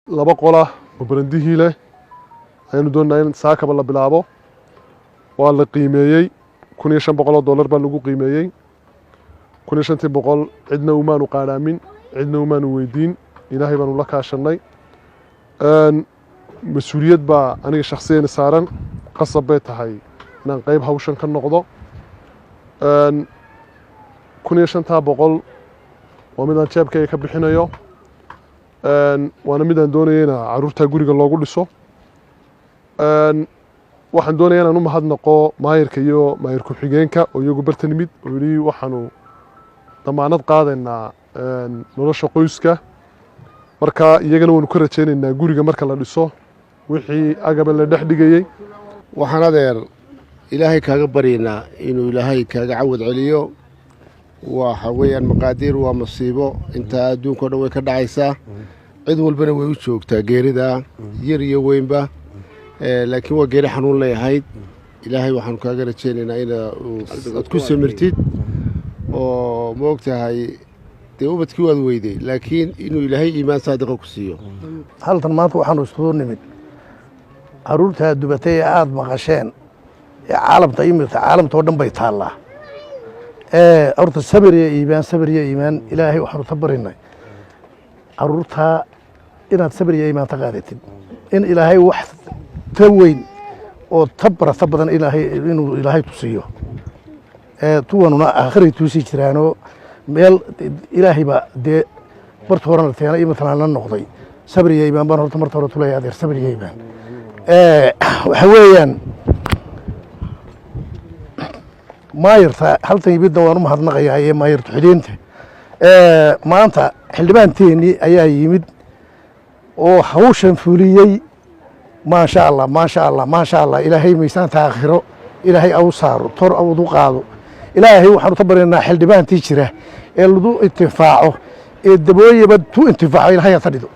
Laba qola oo barandihii leh ayaanu doonaynaa in saakaba la bilaabo. Waa la qiimeeyey, $1500 baa lagu qiimeeyey. 1500 cidna umaanu qaadhaamin, cidna umaanu weydiin, Ilaahay baanu la kaashannay. Mas-uuliyad baa aniga shakhsiyana saaran, qasab bay tahay inaan qayb hawshan ka noqdo. 1500 waa mid aan jeebkayga ka bixinayo, waana mid aan doonayana carruurtaa guriga loogu dhiso. Waxaan doonaya inaan u mahadnaqo maayirka iyo maayir ku-xigeenka oo iyagu bartan yimid oo yidhi waxaanu damaanad qaadaynaa nolosha qoyska. Marka iyagana waanu ka rajaynaynaa guriga marka la dhiso wixii agaba la dhex dhigayey. Waxaan, adeer, Ilaahay kaaga baryaynaa inuu Ilaahay kaaga cawad celiyo. Waxa weeyaan maqaadiir, waa masiibo, intaa adduunka o dhan way ka dhacaysaa, cid walbana way u joogtaa geerida, yar iyo weynba, laakiin waa geeri xanuun leeyahayd. Ilaahay waxaanu kaaga rajaynaynaa in aad ku samirtid oo, ma og tahay, dee ubadkii waad weyday, laakiin inuu Ilaahay iimaan saadiqa ku siiyo. Haltan maanta waxaanu isugu nimid carruurtaa dubatay ee aada maqasheen ee caalamta imika caalamta oo dhan bay taallaa. Horta sabir iyo iimaan, sabir iyo iimaan. Ilaahay waxaanu ta barinay carruurtaa inaad sabir iyo iimaan ta qaadatid, in Ilaahay wax ta weyn oo ta barata badan Ilaahay inuu Ilaahay tusiyo. Tuwanuna aakhiray tuusii jiraanoo meel Ilaahay baa dee barta horena teena iyo matalaan la noqday. Sabir iyo iimaan baan horta marta hore tuleeya, adeer, sabir iyo iimaan. Waxa weeyaan maayirta haltan yimidna waan u mahadnaqayaa ee maayir ku-xigeenka. Maanta xildhibaanteennii ayaa yimid oo hawshan fuliyey. Maasha Allah, maasha Allah, maasha Allah. Ilaahay miisaanta aakhiro Ilaahay au saaro, tor awdu qaado. Ilaahay waxaanu ka baryaynaa xildhibaantii jira ee lagu intifaaco ee dabooyaba tu intifaaco Ilaahay ha ta dhido.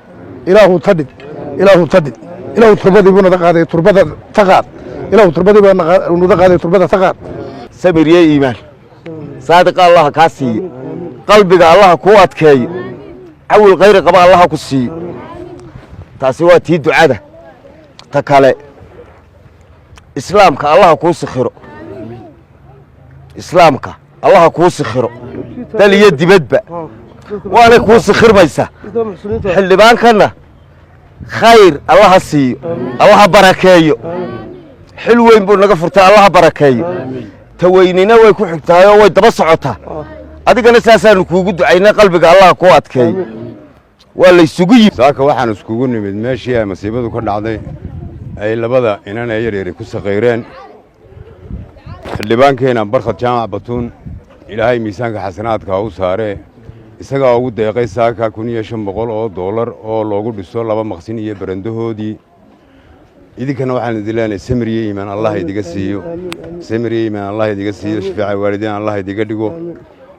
Ilaahu ta dhid, Ilaahu ta dhid, Ilaahu turbadii buu nada qaaday, turbada ta qaad. Ilaahu turbadii baa nada qaaday, turbada ta qaad. Sabir iyo iimaan saadiqa Allaha kaa siiyo, qalbiga Allaha kuu adkeeyo, cawil khayri qaba Allaha ku siiyo. Taasi waa tii ducada. Ta kale, Islaamka Allaha kuu sikhiro, Islaamka Allaha kuu sikhiro dal iyo dibadba, waanay kuu sikhirmaysaa. Xildhibaankanna khayr Allaha siiyo, Allaha barakeeyo, xil weyn buu naga furtay, Allaha barakeeyo. Taweynina way ku xigtaayoo way daba socotaa. Adigana saasaanu kuugu ducaynay, qalbiga Allaha kuu adkeeyo. Waa laysugu yimi. Saaka waxaan iskugu nimid meeshii ay masiibadu ka dhacday, ay labada inan ee yaryari ku saqayreen. Xildhibaankeenna Barkhad Jaamac Batuun, Ilaahay miisaanka xasanaadka ha u saaree, isagaa ugu deeqay saaka $1500 oo loogu dhiso laba maqsin iyo barandahoodii. Idinkana waxaan idin leenahay samir iyo iimaan Allah idiga siiyo, samir iyo iimaan Allah idiga siiyo, shafeeca waalidiin Allah idiga dhigo.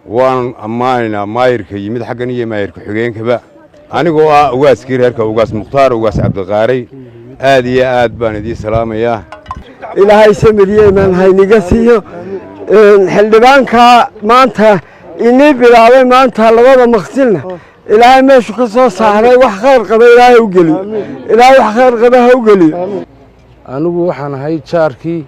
Waan ammaanaynaa maayirka yimid xaggan iyo maayir ku-xigeenkaba. Anigoo ah ugaaskii reerka, Ugaas Mukhtaar Ugaas Cabdiqaaray, aad iyo aad baan idiin salaamayaa. Ilaahay samir iyo iimaan hayniga siiyo. Xildhibaanka maanta inii bilaabay maanta labada maqsinna, Ilaahay meeshu ka soo saaray wax khayr qaba Ilaahay u geliyo, Ilaahay wax khayr qaba ha u geliyo. Anigu waxaan ahay jaarkii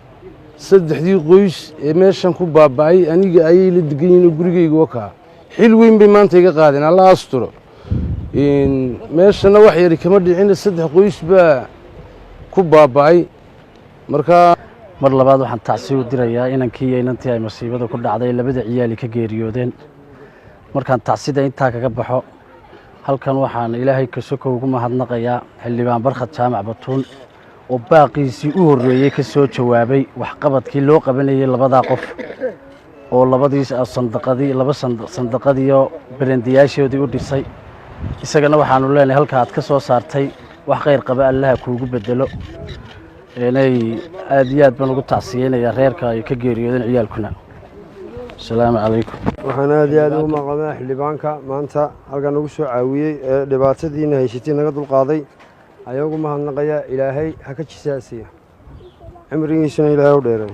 saddexdii qoys ee meeshan ku baaba'ay. Aniga ayay la degan yihiin oo gurigayga wakaa. Xil weyn bay maanta iga qaadeen, Alla asturo. Meeshana wax yari kama dhicin, saddex qoys baa ku baaba'ay markaa. Mar labaad waxaan tacsi u dirayaa inankii iyo inantii ay masiibada ku dhacday, labada ciyaali ka geeriyoodeen. Markaan tacsida intaa kaga baxo, halkan waxaan Ilaahay kasoko ugu mahadnaqayaa Xildhibaan Barkhad Jaamac Batuun oo baaqiisii u horreeyey ka soo jawaabay waxqabadkii loo qabanayey labadaa qof oo labadii sandaqadii, laba sandaqadiiyo barendayaashoodii u dhisay. Isagana waxaanu leenahay halka aad ka soo saartay wax khayr qaba Allaha kuugu bedelo. Inay aad iyo aad baan ugu tacsiyeynayaa reerka ay ka geeriyoodeen ciyaalkuna. Asalaamu calaykum. Waxaan aad iyo aad ugu maqamaa xildhibaanka maanta halkan nagu soo caawiyey ee dhibaatadiina haysatay naga dulqaaday ayaan ugu mahadnaqayaa. Ilaahay ha ka jisaasiya, cimrigiisuna Ilaahay u dheeray.